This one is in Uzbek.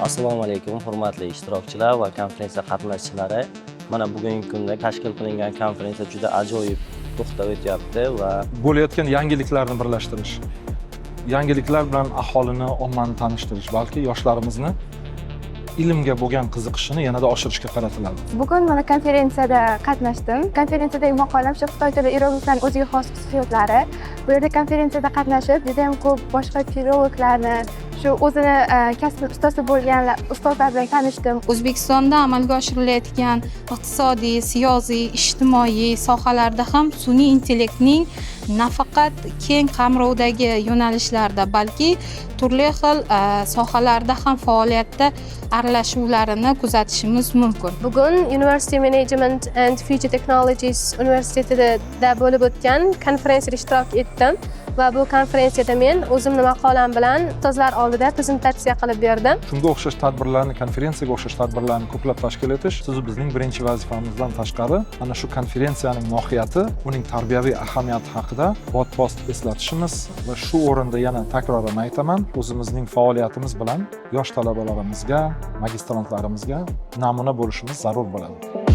Assalomu alaykum, hurmatli ishtirokchilar va konferensiya qatnashchilari. Mana bugungi kunda tashkil qilingan konferensiya juda ajoyib ruhda o'tyapti va Bo'layotgan yangiliklarni birlashtirish, yangiliklar bilan aholini, ommani tanishtirish, balki yoshlarimizni ilmga bo'lgan qiziqishini yanada oshirishga qaratiladi. Bugun mana konferensiyada qatnashdim. Konferensiyadagi maqolam shu xitoy tili iyerogliflarining o'ziga xos xususiyatlari. Bu yerda konferensiyada qatnashib, juda ham ko'p boshqa filologlarni, shu o'zini kasbi ustasi bo'lgan ustozlar bilan tanishdim. O'zbekistonda amalga oshirilayotgan iqtisodiy, siyosiy, ijtimoiy sohalarda ham sun'iy intellektning nafaqat keng qamrovdagi yo'nalishlarda, balki turli xil sohalarda ham faoliyatda aralashuvlarini kuzatishimiz mumkin. Bugun University Management and Future Technologies universitetida bo'lib o'tgan konferensiyada ishtirok etdim va bu konferensiyada men o'zimni maqolam bilan ustozlar oldida prezentatsiya qilib berdim. Shunga o'xshash tadbirlarni, konferensiyaga o'xshash tadbirlarni ko'plab tashkil etish sizu bizning birinchi vazifamizdan tashqari, ana shu konferensiyaning mohiyati, uning tarbiyaviy ahamiyati haqida bot-bost eslatishimiz va shu o'rinda yana takroran aytaman, o'zimizning faoliyatimiz bilan yosh talabalarimizga, magistrantlarimizga namuna bo'lishimiz zarur bo'ladi.